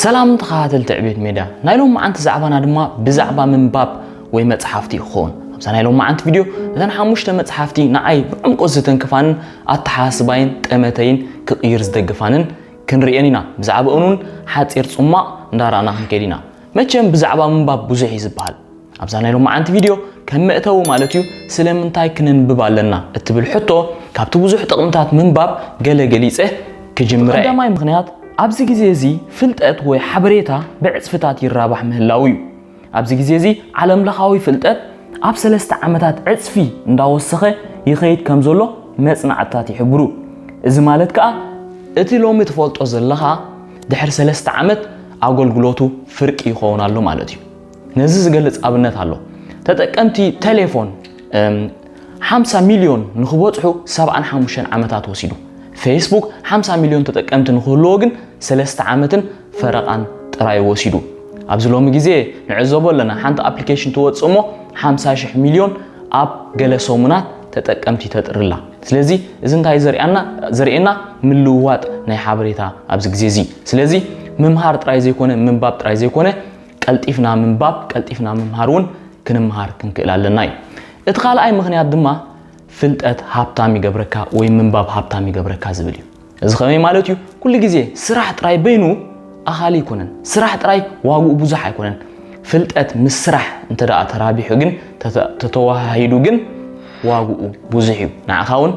ሰላም ተኸታተልቲ ዕቤት ሜድያ፣ ናይ ሎማዓንቲ ዛዕባና ድማ ብዛዕባ ምንባብ ወይ መጽሓፍቲ ይኸውን። ኣብዛ ናይ ሎማዓንቲ ቪድዮ እተን ሓሙሽተ መጽሓፍቲ ንዓይ ብዕምቆት ዝተንክፋንን ኣተሓሳስባይን ጠመተይን ክቕይር ዝደግፋንን ክንርእየን ኢና። ብዛዕባኡን እውን ሓጺር ጽማቕ እንዳረኣና ክንከይድ ኢና። መቸም ብዛዕባ ምንባብ ብዙሕ እዩ ዝበሃል። ኣብዛ ናይ ሎማዓንቲ ቪድዮ ከም መእተዊ ማለት እዩ፣ ስለምንታይ ክነንብብ ኣለና እትብል ሕቶ ካብቲ ብዙሕ ጥቕምታት ምንባብ ገለ ገሊጸ ክጅምረ እየ። ቀዳማይ ምኽንያት፣ ኣብዚ ግዜ እዚ ፍልጠት ወይ ሓበሬታ ብዕጽፍታት ይራባሕ ምህላው እዩ። ኣብዚ ግዜ እዚ ዓለምለኻዊ ፍልጠት ኣብ ሰለስተ ዓመታት ዕጽፊ እንዳወሰኸ ይኸይድ ከም ዘሎ መጽናዕትታት ይሕብሩ። እዚ ማለት ከኣ እቲ ሎሚ ትፈልጦ ዘለኻ ድሕሪ ሰለስተ ዓመት ኣገልግሎቱ ፍርቂ ይኸውን ኣሎ ማለት እዩ። ነዚ ዝገልጽ ኣብነት ኣሎ። ተጠቀምቲ ቴሌፎን፣ እም፣ ሓምሳ ሚልዮን ንኽበጽሑ ሰብዓን ሓሙሽተን ዓመታት ወሲዱ። ፌስቡክ ሓምሳ ሚልዮን ተጠቀምቲ ንኽህልዎ ግን ሰለስተ ዓመትን ፈረቓን ጥራይ ወሲዱ። ኣብዚ ሎሚ ግዜ ንዕዘቦ ኣለና፣ ሓንቲ ኣፕሊኬሽን ትወጽእ እሞ ሓምሳ ሽሕ ሚልዮን ኣብ ገለ ሰሙናት ተጠቀምቲ ተጥርላ። ስለዚ እዚ እንታይ ዘርእየና? ዘርእየና ምልውዋጥ ናይ ሓበሬታ ኣብዚ ግዜ እዚ። ስለዚ ምምሃር ጥራይ ዘይኮነ፣ ምንባብ ጥራይ ዘይኮነ፣ ቀልጢፍና ምንባብ፣ ቀልጢፍና ምምሃር እውን ክንምሃር ክንክእል ኣለና እዩ። እቲ ካልኣይ ምኽንያት ድማ ፍልጠት ሃብታም ይገብረካ ወይ ምንባብ ሃብታም ይገብረካ ዝብል እዩ። እዚ ከመይ ማለት እዩ? ኩሉ ግዜ ስራሕ ጥራይ በይኑ ኣኻሊ ኣይኮነን። ስራሕ ጥራይ ዋግኡ ብዙሕ ኣይኮነን። ፍልጠት ምስ ስራሕ እንተ ደኣ ተራቢሑ ግን፣ ተተ-፣ ተተዋሃሂዱ ግን ዋግኡ ብዙሕ እዩ። ንዓኻ እውን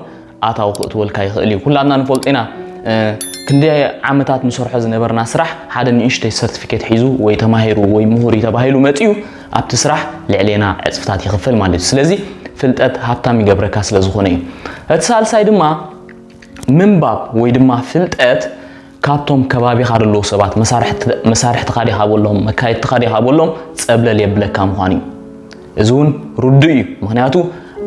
ኣታዊ ክእትወልካ ይኽእል እዩ። ኩላትና ንፈልጦ ኢና፣ እ፣ ክንደይ ዓመታት ንሰርሖ ዝነበርና ስራሕ ሓደ ንእሽተይ ሰርቲፊኬት ሒዙ ወይ ተማሂሩ ወይ ምሁር እዩ ተባሂሉ መጺኡ ኣብቲ ስራሕ ልዕሌና ዕጽፍታት ይኽፈል ማለት እዩ። ስለዚ ፍልጠት ሃብታም ይገብረካ ስለ ዝኾነ እዩ። እቲ ሳልሳይ ድማ ምንባብ ወይ ድማ ፍልጠት ካብቶም ከባቢኻ ዘለዉ ሰባት፣ መሳርሕቲ-፣ መሳርሕትኻ ዲኻ በሎም፣ መካየድትኻ ዲኻ በሎም፣ ጸብለል የብለካ ምዃኑ እዩ። እዚ እውን ርዱእ እዩ። ምኽንያቱ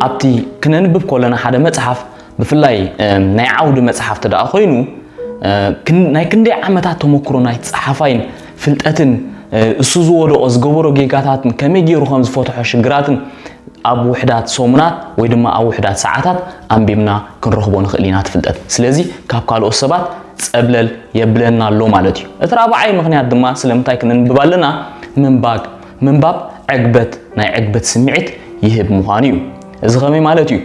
ኣብቲ ክነንብብ ከለና ሓደ መጽሓፍ፣ ብፍላይ፣ እም፣ ናይ ዓውዲ መጽሓፍ ተደኣ ኮይኑ፣ እ፣ ክን-፣ ናይ ክንደይ ዓመታት ተመክሮ ናይቲ ጸሓፋይን ፍልጠትን፣ እ፣ እሱ ዝወደቆ ዝገበሮ ጌጋታትን ከመይ ገይሩ ከም ዝፈትሖ ሽግራትን ኣብ ውሕዳት ሰሙናት ወይ ድማ ኣብ ውሕዳት ሰዓታት ኣንቢብና ክንረኽቦ ንኽእል ኢና እቲ ፍልጠት። ስለዚ ካብ ካልኦት ሰባት ጸብለል የብለና ኣሎ ማለት እዩ። እቲ ራብዓይ ምኽንያት ድማ ስለምንታይ ክነንብብ ኣለና? ምንባግ-፣ ምንባብ ዕግበት፣ ናይ ዕግበት ስምዒት ይህብ ምዃኑ እዩ። እዚ ከመይ ማለት እዩ?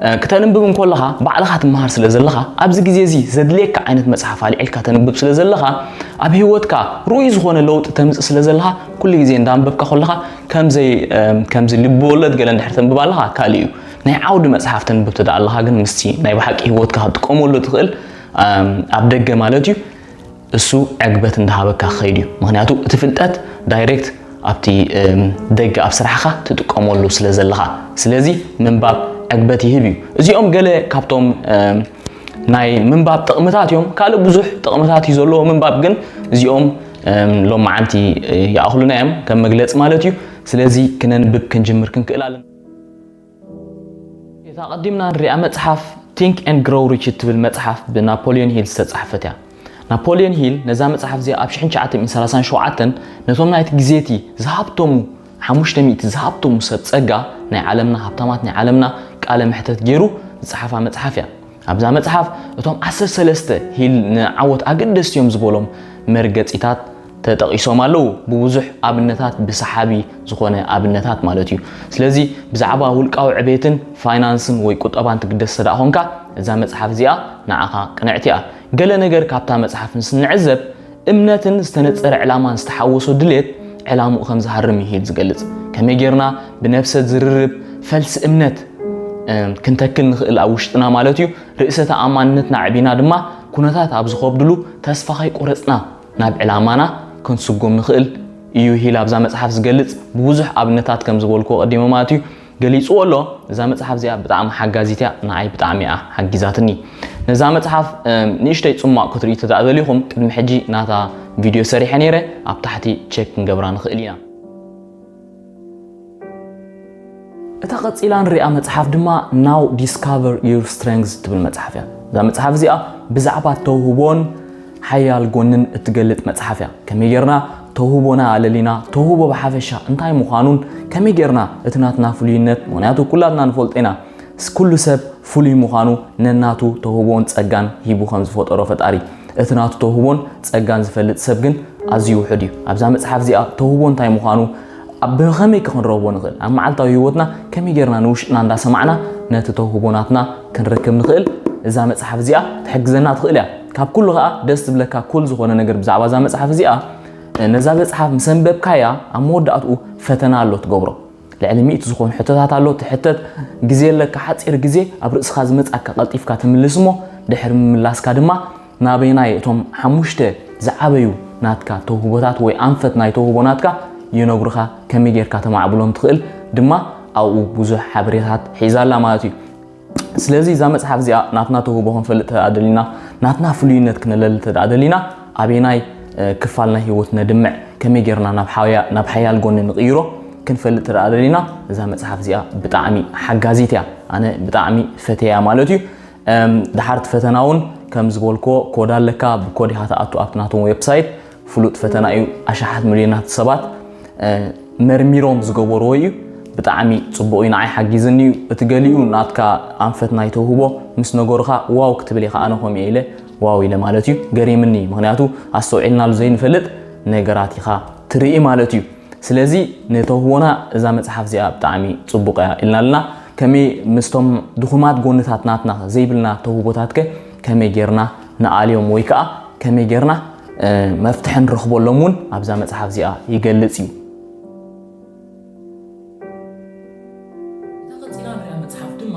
እ፣ ክተንብብ እንከለኻ ባዕልኻ ትመሃር ስለ ዘለኻ፣ ኣብዚ ግዜ እዚ ዘድልየካ ዓይነት መጽሓፍ ኣልዒልካ ተንብብ ስለ ዘለኻ፣ ኣብ ህይወትካ ርኡይ ዝኾነ ለውጢ ተምጽእ ስለ ዘለኻ፣ ኩሉ ግዜ እንዳንበብካ ከለኻ ከምዘይ-፣ እም፣ ከምዚ ልቢ ወለድ ገለ እንድሕር ተንብብ ኣለኻ ካልእ እዩ። ናይ ዓውዲ መጽሓፍ ተንብብ ተደኣ ኣለኻ ግን ምስቲ ናይ ብሓቂ ህይወትካ ክትጥቀመሉ ትኽእል፣ እም፣ ኣብ ደገ ማለት እዩ፣ እሱ ዕግበት እንዳሃበካ ክኸይድ እዩ። ምኽንያቱ እቲ ፍልጠት ዳይሬክት ኣብቲ፣ እም፣ ደገ ኣብ ስራሕኻ ትጥቀመሉ ስለ ዘለኻ። ስለዚ ምንባብ ዕግበት ይህብ እዩ። እዚኦም ገለ ካብቶም፣ እም፣ ናይ ምንባብ ጥቕምታት እዮም። ካልእ ብዙሕ ጥቕምታት እዩ ዘለዎ ምንባብ፣ ግን እዚኦም፣ እም፣ ሎማዓንቲ፣ እ፣ ይኣኽሉና እዮም ከም መግለጺ ማለት እዩ። ስለዚ ክነንብብ ክንጅምር ክንክእል ኣለና። እታ ቀዲምና ንሪኣ መጽሓፍ Think and Grow Rich እትብል መጽሓፍ ብናፖሊዮን ሂል ዝተጻሕፈት እያ። ናፖሊዮን ሂል ነዛ መጽሓፍ እዚኣ ኣብ ሽሕን ትሽዓተ ሚእትን ሰላሳን ሸውዓተን ነቶም ናይቲ ግዜ እቲ ዝሃብተሙ ሓሙሽተ ሚእቲ ዝሃብተሙ ሰብ ጸጋ ናይ ዓለምና፣ ሃብታማት ናይ ዓለምና ቃለ መሕተት ገይሩ ዝጸሓፋ መጽሓፍ እያ። ኣብዛ መጽሓፍ እቶም ዓሰርተ ሰለስተ ሂል ንዓወት ኣገደስቲ እዮም ዝበሎም መርገጺታት ተጠቒሶም ኣለዉ። ብብዙሕ ኣብነታት፣ ብሰሓቢ ዝኾነ ኣብነታት ማለት እዩ። ስለዚ ብዛዕባ ውልቃዊ ዕቤትን ፋይናንስን ወይ ቁጠባን ትግደስ ተደኣ ኾንካ፣ እዛ መጽሓፍ እዚኣ ንዓኻ ቅንዕቲ እያ። ገለ ነገር ካብታ መጽሓፍ ምስ ንዕዘብ፣ እምነትን ዝተነጸረ ዕላማን ዝተሓወሶ ድሌት ዕላምኡ ከም ዝሃርም እዩ ሂል ዝገልጽ። ከመይ ጌርና ብነብሰ ዝርርብ ፈልሲ እምነት፣ እም፣ ክንተክል ንኽእል ኣብ ውሽጥና ማለት እዩ። ርእሰ ተኣማንነትና ኣዕቢና ድማ ኩነታት ኣብ ዝኸብድሉ ተስፋ ከይቆረጽና ናብ ዕላማና ክንስጉም ንኽእል እዩ ሂል ኣብዛ መጽሓፍ ዝገልጽ። ብብዙሕ ኣብነታት ከም ዝበልኩዎ ቀዲመ ማለት እዩ ገሊጽዎ ኣሎ። እዛ መጽሓፍ እዚኣ ብጣዕሚ ሓጋዚት እያ፣ ንዓይ ብጣዕሚ እያ ሓጊዛትኒ። ነዛ መጽሓፍ፣ እም፣ ንእሽተይ ጽሟቕ ክትርእዩ ተደኣ ደሊኹም፣ ቅድሚ ሕጂ ናታ ቪድዮ ሰሪሐ ነይረ፣ ኣብ ታሕቲ ቸክ ክንገብራ ንኽእል ኢና። እታ ቀጺላ ንሪኣ መጽሓፍ ድማ Now Discover Your Strengths ትብል መጽሓፍ እያ። እዛ መጽሓፍ እዚኣ ብዛዕባ ተውህቦን ሓያል ጎንን እትገልጽ መጽሓፍ እያ። ከመይ ጌርና ተውህቦና ኣለሊና፣ ተውህቦ ብሓፈሻ እንታይ ምዃኑን፣ ከመይ ጌርና እቲ ናትና ፍሉይነት፣ ምኽንያቱ ኩላትና ንፈልጦ ኢና፣ ስ-፣ ኩሉ ሰብ ፍሉይ ምዃኑ ነናቱ ተውህቦን ጸጋን ሂቡ ከም ዝፈጠሮ ፈጣሪ። እቲ ናቱ ተውህቦን ጸጋን ዝፈልጥ ሰብ ግን ኣዝዩ ውሑድ እዩ። ኣብዛ መጽሓፍ እዚኣ ተውህቦ እንታይ ምዃኑ፣ ኣብ ብኸመይ ከ ክንረኽቦ ንኽእል፣ ኣብ መዓልታዊ ህይወትና ከመይ ጌርና ንውሽጥና እንዳሰማዕና ነቲ ተውህቦ ናትና ክንረክብ ንኽእል፣ እዛ መጽሓፍ እዚኣ ትሕግዘና ትኽእል እያ። ካብ ኩሉ ኸኣ ደስ ዝብለካ ኩል ዝኾነ ነገር ብዛዕባ እዛ መጽሓፍ እዚኣ፣ ነዛ መጽሓፍ ምስ ኣንበብካያ ኣብ መወዳእትኡ ፈተና ኣሎ ትገብሮ። ልዕሊ ሚእቲ ዝኾኑ ሕቶታት ኣሎ ትሕተት። ግዜ ኣለካ፣ ሓጺር ግዜ ኣብ ርእስኻ ዝመጻካ ቀልጢፍካ ትምልስ እሞ ድሕሪ ምምላስካ ድማ ናበይናይ እቶም ሓሙሽተ ዝዓበዩ ናትካ ተውህቦታት ወይ ኣንፈት ናይ ተውህቦ ናትካ ይነግሩኻ፣ ከመይ ጌርካ ተማዕብሎም ትኽእል ድማ ኣብኡ ብዙሕ ሓበሬታት ሒዛ ኣላ ማለት እዩ። ስለዚ እዛ መጽሓፍ እዚኣ ናትና ተውህቦ ክንፈልጥ ተደኣ ደሊና፣ ናትና ፍሉይነት ክነለሊ ተደኣ ደሊና፣ ኣበየናይ ክፋል ናይ ህይወት ነድምዕ፣ ከመይ ጌርና ናብ ሓያል ጎኒ ንቕይሮ ክንፈልጥ ተደኣ ደሊና እዛ መጽሓፍ እዚኣ ብጣዕሚ ሓጋዚት እያ። ኣነ ብጣዕሚ ፈትየያ ማለት እዩ። ደሓር እቲ ፈተና እውን ከም ዝበልክዎ ኮድ ኣለካ። ብኮድ ኢኻ ትኣቱ ኣብቲ ናቶም ዌብሳይት። ፍሉጥ ፈተና እዩ። ኣሽሓት ሚልዮናት ሰባት መርሚሮም ዝገበርዎ እዩ። ብጣዕሚ ጽቡቕ እዩ፣ ንዓይ ሓጊዝኒ እዩ። እቲ ገሊኡ ናትካ ኣንፈት ናይ ተውህቦ ምስ ነገሩኻ ዋው ክትብል ኢኻ። ኣነ ከምኡ ኢለ ዋው ኢለ ማለት እዩ። ገሪምኒ እዩ፣ ምኽንያቱ ኣስተውዒልናሉ ዘይንፈልጥ ነገራት ኢኻ ትርኢ ማለት እዩ። ስለዚ ንተውህቦና እዛ መጽሓፍ እዚኣ ብጣዕሚ ጽቡቕ እያ ኢልና ኣለና። ከመይ ምስቶም ድኹማት ጎንታት ናትና ዘይብልና ተውህቦታትከ ከመይ ጌርና ንኣልዮም ወይ ከኣ ከመይ ጌርና መፍትሒ ንረኽበሎም እውን ኣብዛ መጽሓፍ እዚኣ ይገልጽ እዩ። እታ ቀጺላ ንሪኣ መጽሓፍ ድማ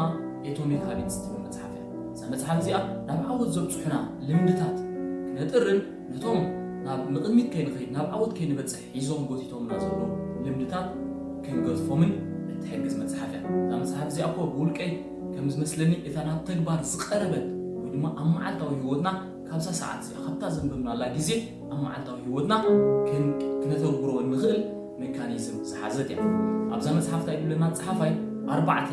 ኤቶሚክ ሃቢትስ ትብል መጽሓፍ እያ። እዛ መጽሓፍ እዚኣ ናብ ዓወት ዘብጽሑና ልምድታት ክነጥርን ነቶም ናብ ንቕድሚት ከይንኸይድ ናብ ዓወት ከይንበጽሕ ሒዞም ጎቲቶምና ዘለዉ ልምድታት ክንገድፎምን እትሕግዝ መጽሓፍ እያ። እዛ መጽሓፍ እዚኣ እኮ ብውልቀይ ከም ዝመስለኒ እታ ናብ ተግባር ዝቐረበት ወይ ድማ ኣብ መዓልታዊ ህይወትና ካብዛ ሰዓት እዚኣ ካብታ ዘንበብናላ ግዜ ኣብ መዓልታዊ ህይወትና ክነተግብሮ እንኽእል ሜካኒዝም ዝሓዘት እያ። ኣብዛ መጽሓፍ እንታይ ይብለና ጸሓፋይ? ኣርባዕተ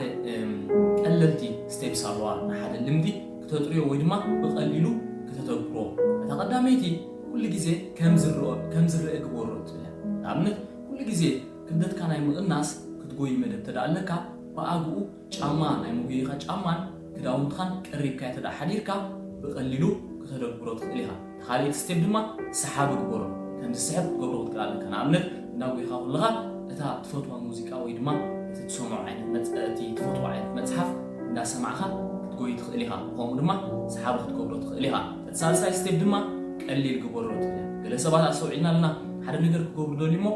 ቀለልቲ ስቴፕስ ኣለዋ ንሓደ ልምዲ ክተጥርዮ ወይ ድማ ብቐሊሉ ክተተግብሮ። እታ ቀዳመይቲ ኩሉ ግዜ ከም ዝረአ ግበሮ ትብል እያ። ንኣብነት ኩሉ ግዜ ክብደትካ ናይ ምቕናስ ክትጎይ መደብ ተደኣ ኣለካ ብኣግኡ ጫማ ናይ መጉየይኻ ጫማን ክዳውንትኻን ቀሪብካዮ ተደኣ ሓዲርካ ብቐሊሉ ክተደግብሮ ትኽእል ኢኻ። ካልኣይቲ ስቴፕ ድማ ሰሓቢ ግበሮ። ከም ዝስሕብ ክትገብሮ ክትክእል ኣለካ። ንኣብነት እናጎይኻ ከለኻ እታ ትፈትዋ ሙዚቃ ወይ ድማ እቲ ትሰምዖ ዓይነት መጽ- እቲ ትፈትዎ ዓይነት መጽሓፍ እንዳሰማዕኻ ክትጎይ ትኽእል ኢኻ። ብኸምኡ ድማ ሰሓቢ ክትገብሮ ትኽእል ኢኻ። እቲ ሳልሳይ ስቴፕ ድማ ቀሊል ግበሮ ትብል እያ። ገለ ሰባት ኣስተውዒልና ኣለና ሓደ ነገር ክገብሩ ደልዩ እሞ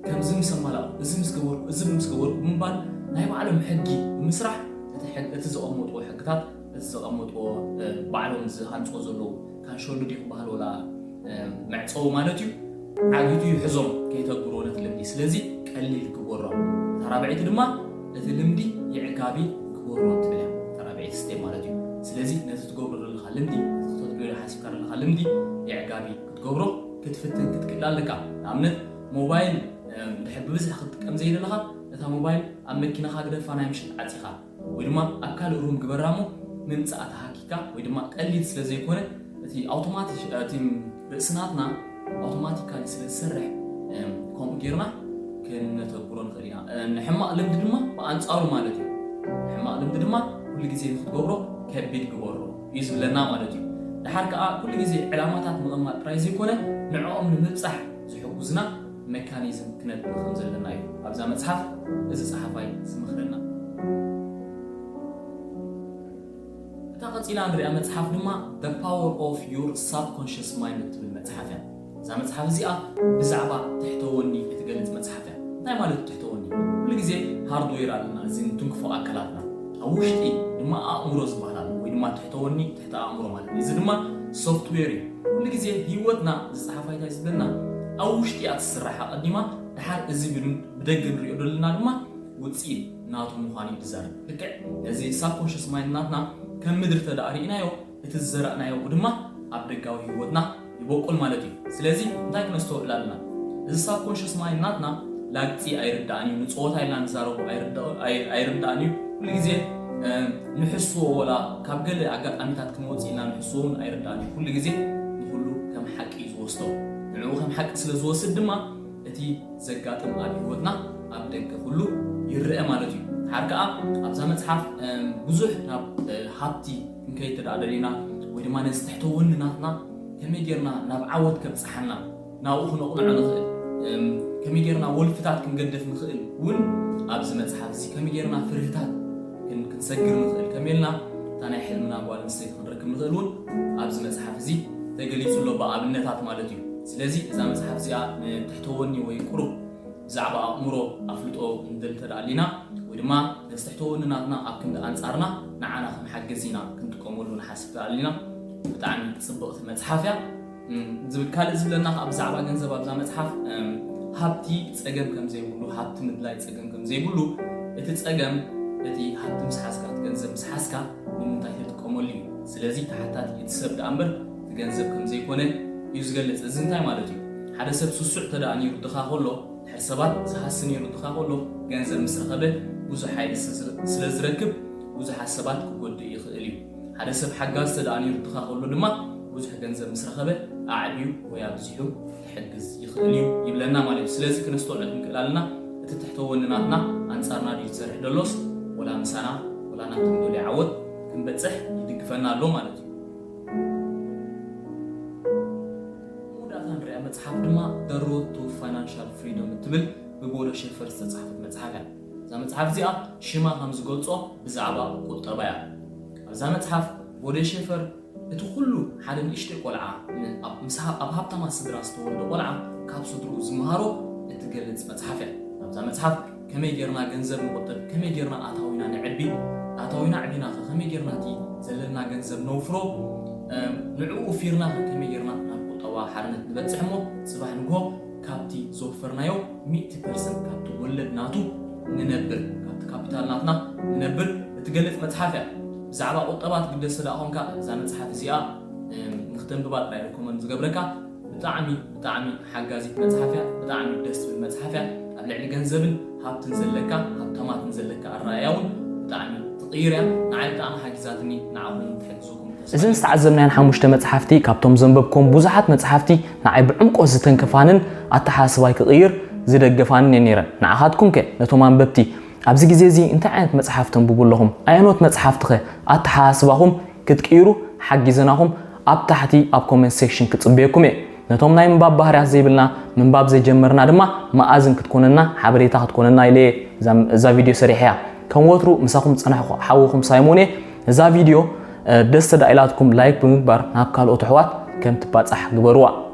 ከምዚ ምስ ኣማላእኩ፣ እዚ ምስ ገበርኩ፣ እዚ ምስ ገበርኩ ብምባል ናይ ባዕሎም ሕጊ ብምስራሕ እቲ ሕግ እቲ ዘቐመጥዎ ሕግታት እቲ ዘቐመጥዎ ባዕሎም ዝሃንፅዎ ዘለዉ ካንሸሎ ድዩ ክበሃል ወላ መዕፀዊ ማለት እዩ ዓጊቱ ይሕዞም ከይተግብርዎ ነቲ ልምዲ። ስለዚ ቀሊል ግበሮ። እታ ራብዐይቲ ድማ እቲ ልምዲ የዕጋቢ ግበሮ ትብል እያ። እታ ራብዐይቲ ስቴፕ ማለት እዩ። ስለዚ ነቲ ትገብሮ ዘለኻ ልምዲ፣ ነቲ ክተትግብሮ ሓሲብካ ዘለኻ ልምዲ የዕጋቢ ክትገብሮ ክትፍትን ክትክእል ኣለካ። ንኣብነት ሞባይል ድሕር ብብዝሒ ክትጥቀም ዘይደለኻ እታ ሞባይል ኣብ መኪናኻ ግደፋ ናይ ምሸት ዓፂኻ ወይ ድማ ኣብ ካልእ ሩም ግበራ እሞ ምምፃእ ተሃኪካ ወይ ድማ ቀሊል ስለ ዘይኮነ እቲ ኣውቶማቲክ እቲ ርእስናትና ኣውቶማቲካሊ ስለ ዝሰርሕ ከምኡ ጌርና ክነተግብሮ ንኽእል ኢና። ንሕማቕ ልምዲ ድማ ብኣንፃሩ ማለት እዩ። ንሕማቕ ልምዲ ድማ ኩሉ ግዜ ንክትገብሮ ከቢድ ግበሮ እዩ ዝብለና ማለት እዩ። ድሓር ከዓ ኩሉ ግዜ ዕላማታት ምቕማጥ ጥራይ ዘይኮነ ንዕኦም ንምብፃሕ ዝሕጉዝና መካኒዝም ክነጥሪ ከም ዘለና እዩ ኣብዛ መፅሓፍ እዚ ፀሓፋይ ዝምኽረና። እታ ቀፂላ ንሪኣ መፅሓፍ ድማ The Power of Your Subconscious Mind እትብል መፅሓፍ እያ። እዛ መፅሓፍ እዚኣ ብዛዕባ ትሕተወኒ እትገልፅ መፅሓፍ እያ። እንታይ ማለት ትሕተወኒ? ኩሉ ግዜ ሃርድዌር ኣለና፣ እዚ ንትንክፎ ኣካላትና ኣብ ውሽጢ ድማ ኣእምሮ ዝበሃል ኣሎ ወይ ድማ ትሕተወኒ ትሕተ ኣእምሮ ማለት እዩ። እዚ ድማ ሶፍትዌር እዩ። ኩሉ ግዜ ህይወትና ዝፀሓፋይታይ ዝብለና ኣብ ውሽጢ እያ ትስራሕ ኣቐዲማ፣ ድሓር እዚ ብደገ ንሪኦ ዘለና ድማ ውፅኢት ናቱ ምዃኑ እዩ ዝዛረብ። ልክዕ ነዚ ሳብኮንሽስ ማይንድ ናትና ከም ምድሪ ተደኣ ርኢናዮ እቲ ዝዘራእናዮ ድማ ኣብ ደጋዊ ህይወትና ይበቁል ማለት እዩ። ስለዚ እንታይ ክነስተውዕል ኣለና? እዚ ሳብኮንሽስ ማይንድ ናትና ላግፂ ኣይርዳእን እዩ፣ ንፀወታ ኢልና ንዛረቦ ኣይርዳእን እዩ። ኩሉ ግዜ ንሕስዎ ወላ ካብ ገለ ኣጋጣሚታት ክንወፅእ ኢልና ንሕስዎ እውን ኣይርዳእን እዩ። ኩሉ ግዜ ንኩሉ ከም ሓቂ እዩ ዝወስዶ። ንዕኡ ከም ሓቂ ስለ ዝወስድ ድማ እቲ ዘጋጥም ኣብ ህይወትና ኣብ ደገ ኩሉ ይረአ ማለት እዩ። ድሓር ከዓ ኣብዛ መፅሓፍ ብዙሕ ናብ ሃብቲ ክንከይድ ተደኣ ደሊና ወይ ድማ ነዚ ትሕተወኒ ናትና ከመይ ጌርና ናብ ዓወት ከብፅሓና ናብኡ ክነቕንዖ ንኽእል፣ ከመይ ጌርና ወልፍታት ክንገድፍ ንኽእል እውን ኣብዚ መፅሓፍ እዚ ከመይ ጌርና ፍርህታት ክንሰግር ንኽእል፣ ከመይ ኢልና እታ ናይ ሕልምና ጓል ኣንስተይቲ ክንረክብ ንኽእል እውን ኣብዚ መፅሓፍ እዚ ተገሊፁ ኣሎ፣ ብኣብነታት ማለት እዩ። ስለዚ እዛ መፅሓፍ እዚኣ ንትሕተወኒ ወይ ቁሩብ ብዛዕባ ኣእምሮ ኣፍልጦ ንደሊ ተደኣሊና ወይ ድማ ነዚ ትሕተወኒ ናትና ኣብ ክንዲ ኣንፃርና ንዓና ከም ሓገዝ ኢና ክንጥቀመሉ ንሓስብ ተኣሊና፣ ብጣዕሚ ፅብቕቲ መፅሓፍ እያ። ዝብል ካልእ ዝብለና ከዓ ብዛዕባ ገንዘብ ኣብዛ መፅሓፍ፣ ሃብቲ ፀገም ከም ዘይብሉ፣ ሃብቲ ምድላይ ፀገም ከም ዘይብሉ፣ እቲ ፀገም እቲ ሃብቲ ምስ ሓዝካ፣ እቲ ገንዘብ ምስ ሓዝካ ንምንታይ ተጥቀመሉ እዩ። ስለዚ ተሓታቲ እቲ ሰብ ደኣ እምበር እቲ ገንዘብ ከም ዘይኮነ እዩ ዝገልፅ። እዚ እንታይ ማለት እዩ? ሓደ ሰብ ስሱዕ ተደኣ ነይሩ ድኻ ከሎ፣ ድሕር ሰባት ዝሃሲ ነይሩ ድኻ ከሎ፣ ገንዘብ ምስ ረኸበ ብዙሕ ሓይሊ ስለ ዝረክብ ብዙሓት ሰባት ክጎድእ ይኽእል እዩ። ሓደ ሰብ ሓጋዝ ተደኣ ነይሩ ድኻ ከሎ ድማ ብዙሕ ገንዘብ ምስ ረኸበ ኣዕብዩ ወይ ኣብዚሑ ክሕግዝ ይኽእል እዩ ይብለና ማለት እዩ። ስለዚ ክነስተውዕል ክንክእል ኣለና። እቲ ትሕተወኒ ናትና ኣንጻርና ድዩ ዝሰርሕ ደሎስ ወላ ምሳና ወላ ናብቲ ንደልዮ ዓወት ክንበጽሕ ይድግፈና ኣሎ ማለት እዩ። መወዳእታ ንሪኣ መጽሓፍ ድማ The Road to Financial Freedom እትብል ብቦዶ ሸፈር ዝተጻሕፈት መጽሓፍ እያ። እዛ መጽሓፍ እዚኣ ሽማ ከም ዝገልጾ ብዛዕባ ቁጠባ እያ። ኣብዛ መጽሓፍ ቦዶ ሸፈር እቲ ኩሉ ሓደ ንእሽተይ ቆልዓ ኣብ ሃብታማት ስድራ ዝተወልደ ቆልዓ ካብ ስድርኡ ዝመሃሮ እትገልጽ መጽሓፍ እያ። ኣብዛ መጽሓፍ ከመይ ጌርና ገንዘብ ንቁጥብ፣ ከመይ ጌርና ኣታዊና ነዕቢ፣ ኣታዊና ኣዕቢና ከ ከመይ ጌርና እቲ ዘለና ገንዘብ ነውፍሮ፣ ንዕኡ ፊርና ከ ከመይ ጌርና ናብ ቁጠባ ሓርነት ንበጽሕ እሞ ጽባሕ ንግሆ ካብቲ ዘወፈርናዮ ሚእቲ ፐርሰንት ካብቲ ወለድ ናቱ ንነብር፣ ካብቲ ካፒታል ናትና ንነብር እትገልጽ መጽሓፍ እያ። ብዛዕባ ቁጠባ ትግደስ ስለ ኣኾንካ እዛ መጽሓፍ እዚኣ ንክተንብባ ጥራይ ሪኮመንድ ዝገብረካ። ብጣዕሚ ብጣዕሚ ሓጋዚት መጽሓፍ እያ። ብጣዕሚ ደስ ትብል መጽሓፍ እያ። ኣብ ልዕሊ ገንዘብን ሃብትን ዘለካ ሃብታማትን ዘለካ ኣረኣእያ እውን ብጣዕሚ ትቕይር እያ። ንዓይ ብጣዕሚ ሓጊዛትኒ፣ ንዓኹም እውን ትሕግዘኩም ተስፋ እዘን እገብር። ዝተዓዘብናየን ሓሙሽተ መጽሓፍቲ ካብቶም ዘንበብኩም ብዙሓት መጽሓፍቲ ንዓይ ብዕምቆት ዝተንከፋንን ኣተሓሳስባይ ክቕይር ዝደገፋንን እየን ነይረን። ንዓኻትኩም ከ ነቶም ኣንበብቲ ኣብዚ ግዜ እዚ እንታይ ዓይነት መጽሓፍ ተንብቡ ኣለኹም? ኣየኖት መጽሓፍቲ ከ ኣተሓሳስባኹም ክትቅይሩ ሓጊዘናኹም ኣብ ታሕቲ ኣብ ኮመንት ሴክሽን ክጽበየኩም እየ። ነቶም ናይ ምንባብ ባህርያት ዘይብልና ምንባብ ዘይጀመርና ድማ መኣዝን ክትኮነና ሓበሬታ ክትኮነና ኢለ እየ እዛ ቪድዮ ሰሪሐያ። ከም ወትሩ ምሳኹም ዝጸናሕኩ ሓውኹም ሳይሞን እየ። እዛ ቪድዮ ደስ ተዳኢላትኩም ላይክ ብምግባር ናብ ካልኦት ኣሕዋት ከም ትባጻሕ ግበርዋ።